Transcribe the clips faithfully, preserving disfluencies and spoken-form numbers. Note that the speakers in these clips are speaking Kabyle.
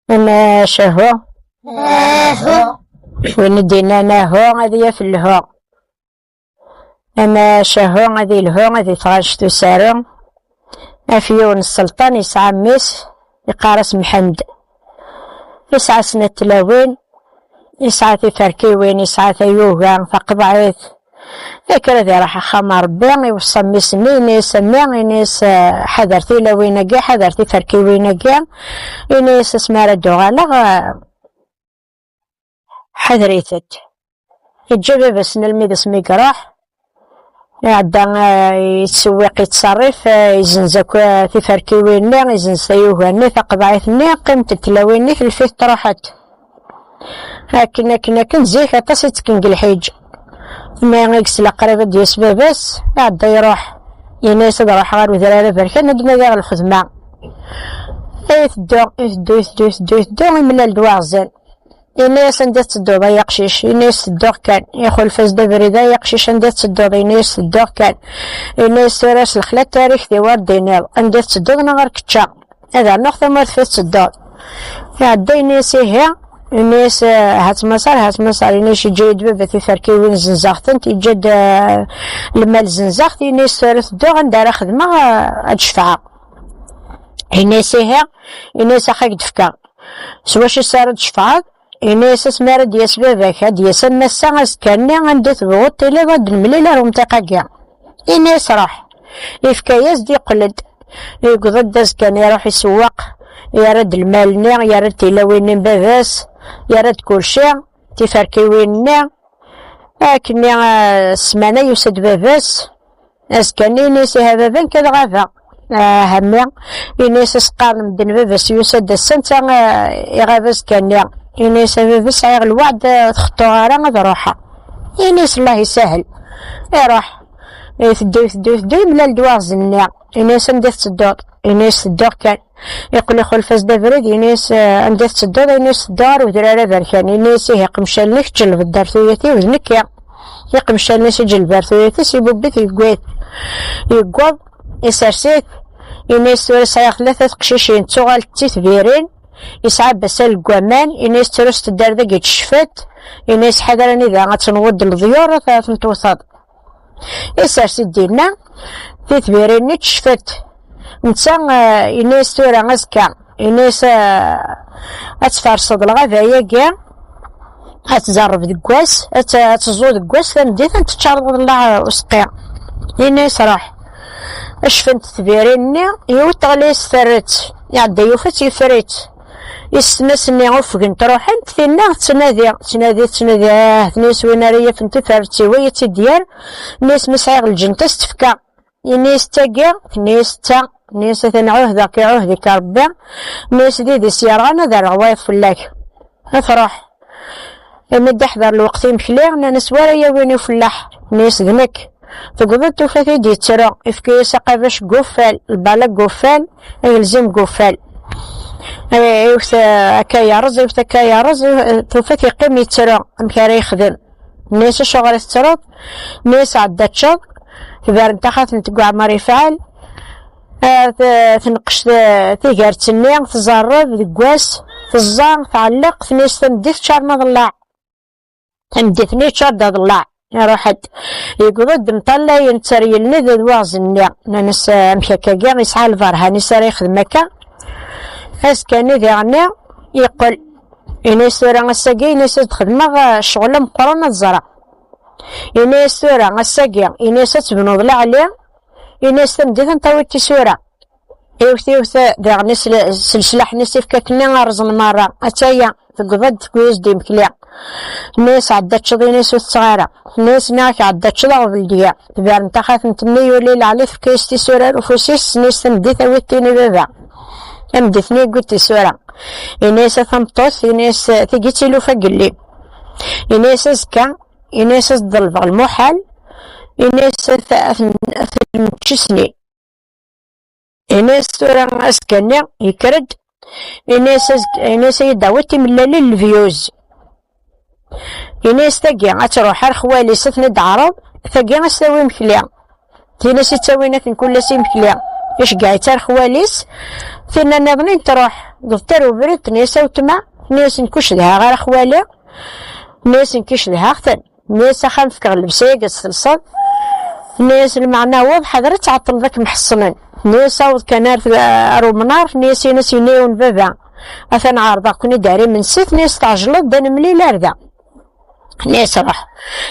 Amacahu. Ahu. Win i d-yennan ahu, ad yaf lhu. Amacahu ad ilhu, ad itɣac tusaru. Af yiwen n sselṭan yesɛa mmi-s, yeqqar-as Mḥend. Yesɛa snat tlawin, yesɛa tiferkiwin, yesɛa tayuga, taqeḍɛit. Yekker ad iruḥ axxam n Ṛebbi, iweṣṣa mmi-s-nni, ini-as, a mmi, ini-as, eh, ḥader tilawin-agi, ḥader tiferkiwin-agi, ini-as, asmi ara d-uɣaleɣ, eh, ḥader-itent. Yeǧǧa baba-s-nni almi d asmi i iruḥ, iɛedda, eh, yettsewwiq, yettṣerrif, eh, yezzenz akk, eh, tiferkiwin-nni, yezzenz tayuga-nni, taqeḍɛit-nni, qqiment tlawin-nni, telfit truḥ-d. Akken, akken, akken, zik aṭas i ttekken deg lḥiǧ. Mi i yesla qrib ad d-yas baba-s, iɛedda iruḥ. Ini-as ad ruḥeɣ ɣer udrar aberkan ad d-nadiɣ lxedma. Iteddu, iteddu, iteddu, iteddu, iteddu, imlal-d waɣzen. Ini-as anda tettedduḍ ay aqcic? Ini-as tedduɣ kan. Ixulef-as-d abrid, ay aqcic anda tettedduḍ? Ini-as tedduɣ kan. Ini-as tura s lexla tarik tiwar d-iniḍ anda tettedduḍ neɣ ar kečča. Ad rnuɣ tamurt fi tettedduḍ. Iɛedda ini-as ihi. Ini-as, eh, hat maṣar, hat maṣar. Ini-as yeǧǧa-yi-d baba tiferkiwin zenzaɣ-tent, yeǧǧa-d, eh, lmal zenzaɣ-t. Ini-as tura tedduɣ anda ara xedmeɣ, eh, ad d-cefɛeɣ. Ini-as ihi. Ini-as ax ad k-d-fkeɣ. S wacu i s ara d-tcefɛeḍ? Ini-as asmi ara d-yas baba-k, ad d-yas am ass-a, azekka-nni anda tebɣuḍ tiliḍ ad d-nemlil ar umṭiq-agi. Ini-as ruḥ. Yefka-yas-d, yeqqel-d. Yewweḍ-d azekka-nni, iruḥ isewweq, yerra-d lmal-nni, yerra-d tilawin-nni n baba-s, yerra-d kulci, tiferkiwin-nni. Akkenni, ah, ssmana yusa-d baba-s. Azekka-nni ini-as, ihi a baba, nekk ad ɣabeɣ. Ah, a mmi, ini-as, as-qqaren medden baba-s yusa-d ass-a, netta, ah, iɣab azekka-nni. Ini-as, a baba, sɛiɣ lweɛd, ah, ur txeṭṭuɣ ara, ad ruḥeɣ. Ini-as, Allah isahel. Iruḥ. Iteddu, iteddu, iteddu, yemlal-d waɣzen-nni. Ini-as, anda tettedduḍ? Ini-as, tedduɣ kan. Yeqqel ixulef-as-d abrid, ini-as, eh, anda tettedduḍ? Ini-as, tedduɣ ɣer udrar aberkan. Ini-as, ihi, iqemcalen-ik ǧelleb-d ar tuyat-iw d nekki. Iqemcalen-is iǧelleb ar tuyat-is, ibubb-it, yewwi-t. Yewweḍ, isers-it. Ini-as, tura sɛiɣ tlata teqcicin, ttuɣalent d titbirin. Yesɛa basal deg waman. Ini-as, tura s tedder dagi ttecfet. Ini-as, ḥader anida ad tenwuḍ leḍyur, ad tent-tewteḍ. Isers-it dinna, titbirin-nni ttecfent. Netta, eh, ini-as, tura azekka, ini-as, eh, ad tfarseḍ lɣaba-agi, ad tzerreb deg wass, ad t-, ad teẓẓu deg wass, tameddit ad teččareḍ ḍellaɛ useqqi. Ini-as, ruḥ. Cfent tbirin-nni, yiwet teɣli-as terret, iɛedda yufa-tt yeffer-itt. Issetma-s-nni ufgent ruḥent, tinna tettnadi, tettnadi, tettnadi, ah, tenna-yas win ara yafen tiferret-iw, ad tt-id-yerr. Tenna-yas ma sɛiɣ lǧent ad s-tt-fkeɣ. Yenna-yas tagi, tenna-yas ta, tenna-yas atan ɛuhdeɣ-k, iɛuhed-ik Rebbi. Tenna-yas d idis yerɣan ad rreɣ wayeḍ fell-ak. Ad truḥ. Imi d-iḥḍer lweqt imekli, nnan-as wa ara yawin ufellaḥ? Tenna-yas d nekk. Tewweḍ-d tufa-t-id yettru, ifka-yas aqabac deg uffal, lbala deg uffal, agelzim deg uffal. Eh, iwet, eh, akka yerreẓ, iwet akka yerreẓ, eh, tufa-t yeqqim yettru, amek ara yexdem? Nni-as acuɣer i tettruḍ? Nni-as ɛedda ččeḍ, tberren taxatemt deg uɛmer yefɛel, eh, t-, tenqec t-, tigert-nni, tẓerreb deg wass, teẓẓa, tɛelleq, tenna-as tameddit ččar ma ḍellaɛ. Tameddit-nni yeččur-d aḍellaɛ. Iruḥ-d. Yewweḍ-d mṭallayen tteryel-nni d waɣzen-nni. Nnan-as, eh, amek akka-agi, yesɛa lberhan-is ara yexdem akka. Azekka-nni diɣenni yeqqel. Ini-as tura ass-agi, ini-as ad xedmeɣ, eh, ccɣel ameqqran ad ẓreɣ. Ini-as tura ass-agi, ini-as ad tebnuḍ leɛli. Ini-as tameddit ad n-tawiḍ tisura. Iwet, iwet, daɣen s l-, s leslaḥ-nni s ifkakken-nni rẓen merra. Attaya, tewweḍ-d, tewwi-as-d imekli. Nni-as ɛedda ččeḍ, ini-as ur tetteɣ ara. Nni-as nniɣ-ak ɛedda ččeḍ aɣbel deg-a. Tberren taxatemt-nni, yuli leɛli, tefka-as tisura ar ufus-is, nni-as tameddit awi-d tin i baba. Tameddit-nni yewwi-d tisura. Ini-as a tameṭṭut, ini-as tigi d tilufa n yelli. Ini-as azekka, ini-as ad ḍelbeɣ lmuḥal, ini-as ad, ad, ad nečč snin. Ini-as tura azekka-nni yekker-d, ini-as azek-, ini-as ad yi-d-tawiḍ timellalin n lebyuz. Ini-as tagi ad truḥ ar xwali-s ad ten-id-teɛreḍ, tagi ad s-tawi imekli. Tin as-ittawin akken kul ass imekli. Iceggeɛ-itt ar xwali-s, Tinna nniḍen i n-truḥ, d tter ubrid, tenna-yas: "A weltma," tenna-yas, "nekk ur cedhaɣ ara xwali," tenna-yas, "nekk i cedhaɣ-ten." Tenna-yas: "Axxam fkeɣ llebsa-agi ad s-telseḍ." Tenna-yas: "Lmeɛna aweḍ, ḥader ad tɛeṭṭleḍ ad kem-ḥeṣṣnen." Tenna-yas: "Aweḍ kan ar, ar umnar," tenna-yas, "in-as yenna-yawen baba atan ɛerḍeɣ-ken-id ar imensi," tenna-yas, "tɛejleḍ-d ad nemlil ar da." Tenna-yas: "Ruḥ."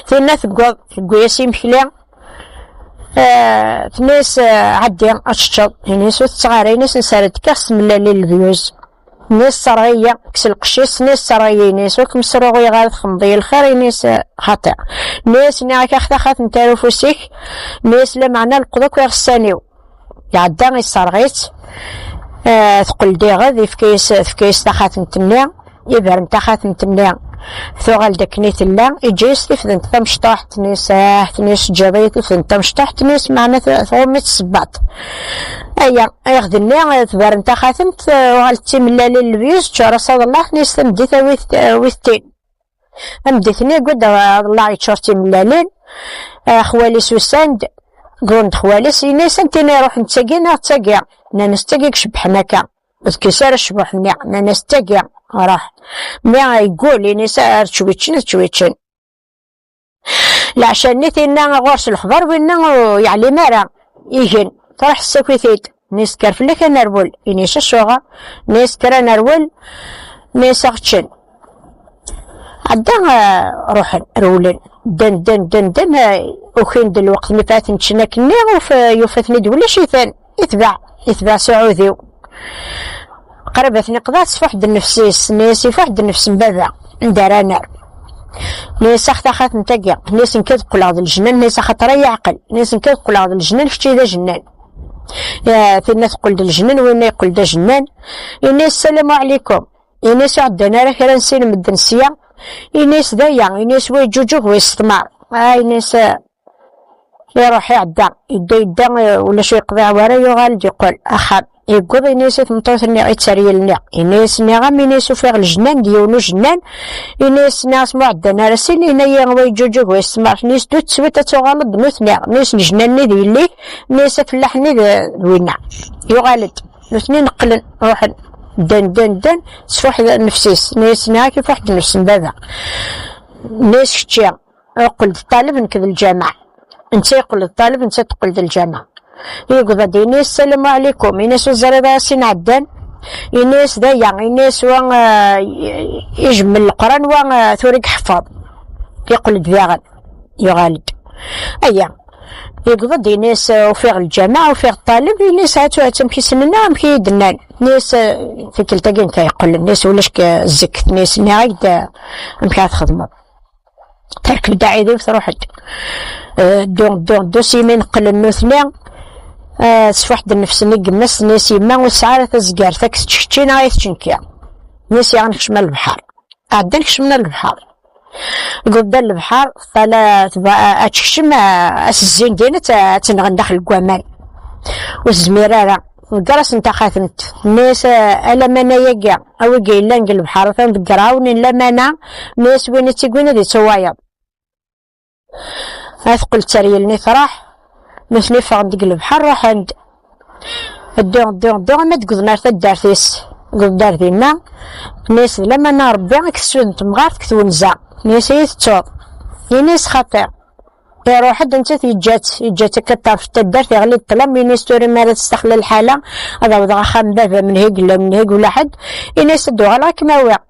Tinna teggeḍ, tewwi-yas imekli. Eh, tenna-yas: "Eh, ɛeddi ad teččeḍ." Ini-as: "Ur tetteɣ ara." Ini-as: "Nessared-k-aɣ s tmellalin lebyuz." Ini-as: "Sserɣ-iyi, kkes lqecc-is." Ini-as: "Sserɣ-iyi." Ini-as: "Ur kem-sruɣuyeɣ ara, txedmeḍ-iyi lxir." Ini-as: "Xaṭi." Ini-as: "Nniɣ-ak ax taxatemt ar ufus-ik." Ini-as: "Lameɛna leqḍ akk iɣessan-iw." Iɛedda, isserɣ-itt. Eh, teqqel-d iɣed, yefka-yas, tefka-yas taxatemt-nni. Ibren taxatemt-nni, tuɣal-d akken i tella, iǧǧa-yas tifdent tamecṭuḥt, tenna-yas: "Ah," tenna-yas, "teǧǧiḍ-iyi tifdent tamecṭuḥt," tenna-yas, "meɛna t-, tɣumm-itt tsebbalt." Aya, iɣed-nni, eh, tberen taxatemt, eh, uɣal d timellalin lebyuz, ččur-as aḍellaɛ, tenna-yas: "Tameddit awit, awit-tin." Tameddit-nni, yewwi-d aḍellaɛ yeččur d timellalin, eh, xwali-s usan-d, ggren-d xwali-s, yenna-yas: "Anti-nni iruḥen, d tagi neɣ d tagi?" Nnan-as: "D tagi i icebbḥen akka." "Ur tekkis ara ccbuḥ-nni." Nnan-as: "D tagi, ruḥ." Mi yeggul, ini-as: "Ar čwiččen, ad čwiččen." Leɛca-nni tinna ɣur-s lexbar, winna ur yeɛlim ara. Igen, truḥ tessaki-t-id. Ini-as: "Kker fell-ak a nerwel." Ini-as: "Acuɣer?" Ini-as: "Kker a nerwel." Ini-as: "Aɣ-ččen." Ɛedda, eh, ruḥen, rewlen. Ddan, ddan, ddan, ddan, eh, ukin-d lweqt mi faten ččen akkenni, uf-, yufa-ten-id ulac-iten. Itbeɛ, itbeɛ s uɛudiw. Qrib ad ten-iqḍeɛ, tesfuḥ-d nnefs-is, tenna-yas: "Ifuḥ-d nnefs n baba, anda ara nerr?" Tenna-yas: "Ax taxatemt-agi." Tenna-yas: "Nekk ad qqleɣ d lejnan." Tenna-yas: "Axaṭer ay aɛqel." Tenna-yas: "Nekk ad qqleɣ d lejnan, kečč d ajnan." Eh, tinna teqqel d lejnan, winna yeqqel d ajennan. Ini-as: "Ssalamu ɛlikum." Ini-as: "Ur ɛeddan ara kra n sin medden sya." Ini-as: "D aya." Ini-as: "Wa yeǧǧuǧug, wa yessetmar." Ah, ini-as, eh, iruḥ iɛedda, yedda, yedda, eh, ulac ur yeqḍiɛ wara, yuɣal-d yeqqel axxam. Yewweḍ, ini-as i tmeṭṭut-nni, i tteryel-nni. Ini-as: "Nniɣ-am," ini-as, "ufiɣ lejnan d yiwen ujennan." Ini-as, nniɣ-as: "Ma ur ɛeddan ara sin." Ini-as: "Wa yeǧǧuǧug, wa yessetmar." Ini-as: "Ddu teswiḍ ad tuɣaleḍ d nutni." Ini-as: "Lejnan-nni d yelli." Ini-as: "Afellaḥ-nni d, d winna." Yuɣal-d. Nutni neqqlen, ruḥen. Ddan, ddan, ddan, tesfuḥ nnefs-is. Ini-as: "Nniɣ-ak ifuḥ-d nnefs n baba." Ini-as: "Kečči, qqel d ṭṭaleb, nekk d lǧameɛ." Netta yeqqel d ṭṭaleb, netta teqqel d lǧameɛ. Yegḍa-d, ini-as: "Ssalamu ɛlikum." Ini-as: "Ur teẓriḍ ara sin ɛeddan?" Ini-as: "D aya." Ini-as: "Wa, eh, ijemmel Leqran, wa, eh, tura i iḥeffeḍ." Yeqqel-d daɣen, yuɣal-d. Aya. Yegḍa-d, ini-as: "Ufiɣ lǧameɛ, ufiɣ ṭṭaleb." Ini-as: "Hatu, hatu amek i s-nenna, amek i yi-d-nnan?" Ini-as: "Tikkelt-agi nekk ay yeqqlen." Ini-as: "Ulac k-, zzekk." Ini-as: "Nniɣ-ak-d, eh, amek ara txedmeḍ." Terkeb-d aɛidiw, truḥ-d. Eh, ddu, ddu, ddu, s yimi neqqlen nutni. Eh, tesfuḥ-d nnefs-nni n yemma-s, tenna-yas: "Yemma, ur tesɛi ara tazgart, ad k-tečč kečči neɣ ad yi-tečč nekki?" Ini-as: "Yaɣ nekcem ɣer lebḥer." Ɛeddan kecmen ɣer lebḥer. Deg uddal lebḥer, tala tba-, ad tekcem, a-, ad s-zzin din, ad t-, ad tt-nɣen daxel deg waman. Ur tezmir ara. Tḍegger-asen taxatemt. Tenna-yas: "A, a lamana-yagi, a wi yellan deg lebḥer, atan ḍeggreɣ-awen-in lamana." Tenna-yas: "Win i tt-iwwin ad yettwayeḍ." Ad teqqel d taryel-nni truḥ. Nutni ffɣen deg lebḥer, ruḥen-d. Ddu, ddu, ddu, ama d-wwḍen ar taddart-is. Deg uḍar dinna, tenna-yas: "D lamana n Rebbi, ad k-tessuden temɣart deg twenza." Tenna-yas: "Ad iyi-tettuḍ." Ini-as: "Xaṭi." Iruḥ-d, nettat yeǧǧa-tt, yeǧǧa-tt akka ṭṭerf n taddart, yeɣli-d ṭṭlam, ini-as: "Tura mi ara testaxla lḥala, ad awḍeɣ axxam n baba, menhi yella, menhi ulaḥedd." Ini-as: "Ad d-uɣaleɣ ad kem-awiɣ."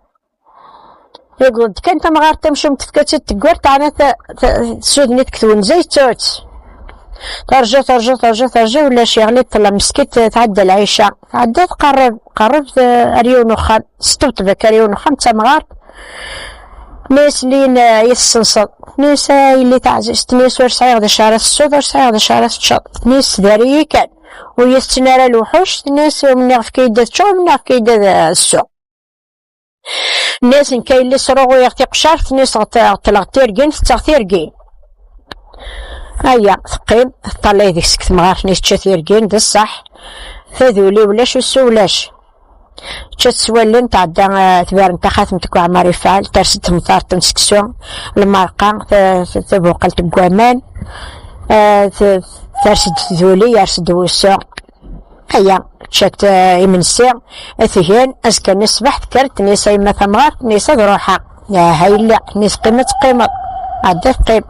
Yegweḍ-d kan tamɣart tamcumt, tefka-tt-id teggurt, teɛna ta-, ta-, tessuden-it deg twenza, yettu-tt. Terǧa, terǧa, terǧa, terǧa, ulac, yeɣli ṭṭlam, meskint, tɛedda lɛica. Tɛedda, tqerreb, tqerreb, eh, ar yiwen uxxam, testewṭeb akka ar yiwen uxxam, d tamɣart. Tenna-yas: "Lin, eh, i tessenseḍ?" Tenna-yas: "A yelli taɛzizt," tenna-yas, "ur sɛiɣ d acu ara tessuḍ, ur sɛiɣ d acu ara teččeḍ." Tenna-yas: "Tedder-iyi kan, ur yi-tetten ara lewḥuc." Tenna-yas: "Mi nniɣ efk-iyi-d ad ččeɣ, mi nniɣ efk-iyi-d ad, eh, ssuɣ." Nniɣ-as: "Nekk a yelli sruɣuyeɣ tiqcart," nniɣ-as, "ɣeṭ-, ɣeṭṭleɣ tirgin, tetteɣ tirgin." Aya, teqqim, teṭṭalay deg-s deg temɣart-nni, tečča tirgin, d ṣṣeḥ. Taduli ulac, usu ulac. Ččat s wallen, tɛedda, eh, tberren taxatemt deg uɛmar ifɛel, ters-d temṭart n seksu, lmerqa, ta-, ta-, tabuqalt deg waman, eh, t-, ters-d tduli, yers-d wusu. Aya, ččant, eh, imensi, tgen, azekka-nni ṣṣbeḥ tekker, tenna-yas a yemma tamɣart, tenna-yas ad ruḥeɣ. Aha yelli, tenna-yas qqim ad teqqimeḍ. Ɛedda teqqim.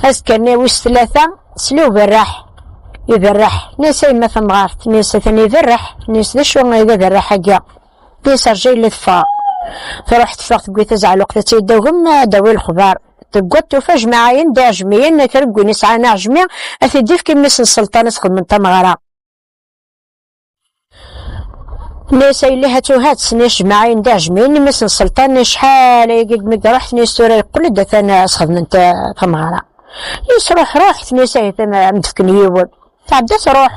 Azekka-nni wis tlata, tesla uberraḥ. Iberreḥ. Tenna-yas a yemma tamɣart, tenna-yas atan iberreḥ. Tenna-yas d acu i d aberraḥ-agi? Tenna-yas rǧa yelli teffeɣ. Truḥ teffeɣ, tewwi tazeɛluqt ad tt-id-tagem, ad d-tawi lexbar. Tewweḍ tufa jmaɛa-yen d iɛejmiyen, kra n win yesɛan aɛejmi, ad t-id-ifk i mmi-s n sselṭan ad t-xedmen tameɣra. Tenna-yas a yelli hatu hat, tenna-yas jmaɛa-yen d iɛejmiyen, mmi-s n sselṭan, acḥal ayagi mi iruḥ, tenna-yas tura yeqqel-d, atan ad s-xedmen ta-, tameɣra. Tenna-yas ruḥ, ruḥ, tenna-yas ahi, ten-, ad m-d-fken yiwen. Tɛedda truḥ.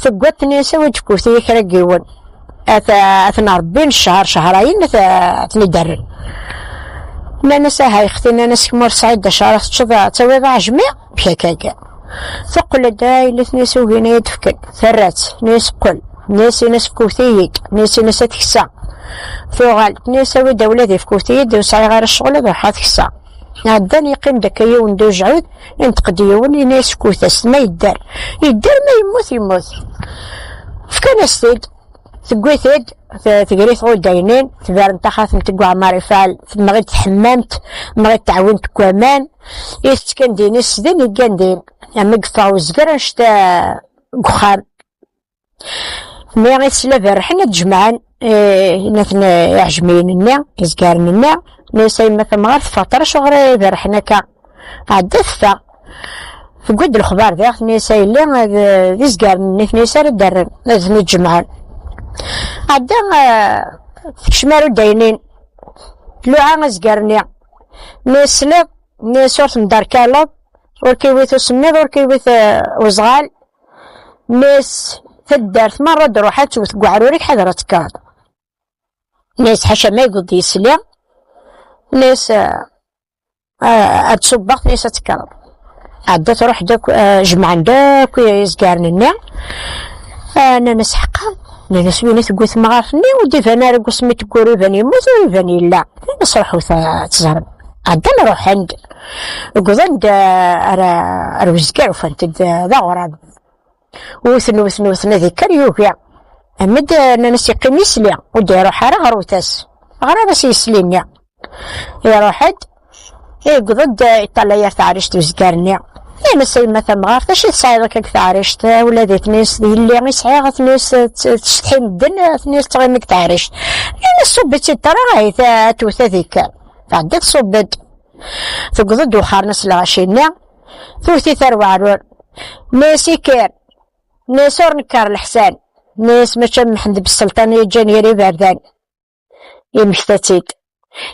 Tewweḍ, tenna-yas awi-d fkut-iyi kra n yiwen. At-, ad ten-rebbin ccher, cehrayen, ad t-, ad ten-id-rren. Nnan-as aha yexti, nnan-as kemm ur tesɛiḍ d acu ara teččeḍ, ad tawiḍ aɛejmi? Amek akka-agi? Teqqel-d, a yelli, tenna-yas ugin ad yi-d-fken. Terra-tt, tenna-yas qqel. Tenna-yas ini-as fkut-iyi-d. Tenna-yas ini-as ad teksa. Tuɣal, tenna-yas awi-d a wladi fkut-iyi-d, ur sɛiɣ ara ccɣel, ad ruḥeɣ ad kseɣ. Ɛeddan, yeqqim-d akka yiwen d ujɛud, inṭeq-d yiwen, yenna-yas fkut-as, ma yedder. Yedder, ma yemmut, yemmut. Fkan-as-t-id, tewwi-t-id, t-, tegri tɣudaynin, tberren taxatemt deg uɛmar ifɛel, temɣi-d tḥemmamt, temɣi-d tɛewwint deg waman, itett kan din, isden, iggan din. Am i yeffeɣ uzger, annect-a deg uxxam. Mi i tesla berrḥen ad jemɛen, eh, inat n iɛejmiyen-nni, izgaren-nni, nni-as a yemma tamɣart, ffeɣ tura acuɣer i berrḥen akka. Ɛedda teffeɣ. Tewwi-d lexbar diɣ, tenna-yas a yelli, d, d izgaren-nni, tenna-yas ara d-rren, ad ten-id-jemɛen. Ɛedda, eh, tekcem ar udaynin. Tluɛa azger-nni. Nni-as tesliḍ, nni-as ur temderkaleḍ, ur k-iwit usemmiḍ, ur k-iwit, eh, uzɣal. Nni-as taddart merra ad d-ruḥ ad tewwet deg uɛrur-ik, ḥader ad tekkreḍ. Nni-as ḥaca ma yewweḍ yesli. Nni-as, eh, eh, ad ṣubbeɣ, tenna-yas ad tekkreḍ. Ɛedda truḥ-d akk, eh, jemɛen-d akk izgaren-nni. Eh, nnan-as ḥeqqa. Nnan-as win i tewwi temɣart-nni, ur d-iban ara deg wasmi teggur, iban yemmut, ur iban yella. Nnan-as ruḥut ad teẓrem. Ɛeddan ruḥen-d. Wwḍen-d, eh, ar, ar uzger, ufan-t-id, eh, d aɣrab. Wten, wten, wten, ad ikker yugi. Amed, eh, nnan-as yeqqim yesli, ur d-iruḥ ara ɣer utas. Ɣer ara s-yesli-nni. Iruḥ-d, yewweḍ-d, eh, iṭṭalay ar teɛrict uzgar-nni. Nnan-as a yemma tamɣart, acu i tesɛiḍ akka deg teɛrict? Ula d itnis d yelli i sɛiɣ, atnis, eh, tt-, ttsetḥi medden, atnis ttɣimi deg teɛrict. Nnan-as ṣubb-itt-id ṭara, ahi ta-, ad tewwet ad ikker. Tɛedda tṣubb-d. Tewweḍ-d wexxar-nni s lɣaci-nni, tewwet-it ar weɛrur. Nni-as ikker. Nni-as ur nekker leḥsan. Nni-as mačči am Mḥend Besselṭan i yeǧǧan yir iberdan. Yemmekta-tt-id.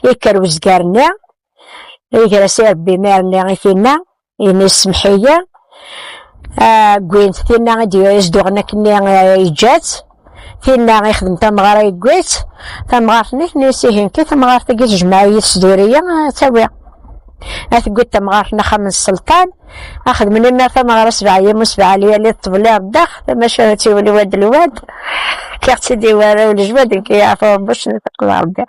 Yekker wezgar-nni, iger-as i Rebbi imir-nni i tinna, yenna-yas semmeḥ-iyi. Ah, wwin-t, tinna i d-yezduɣen akkenni, ah, yeǧǧa-tt. Tinna ixdem tameɣra yewwi-tt. Tamɣart-nni tenna-yas ihi nekki tamɣart-agi tejmeɛ-iyi tesduri-yi, ah, ad tt-awiɣ. Ad tewwi tamɣart n axxam n sselṭan, ad xedmen imir tameɣra sebɛa yam u sebɛa lyali d ṭṭbel iɣeddax, tamacahut i ulwad lwad. Kkiɣ-tt-id i warraw lejwad, nekk yeɛfu Rebbi, cnu teqḍa Rebbi.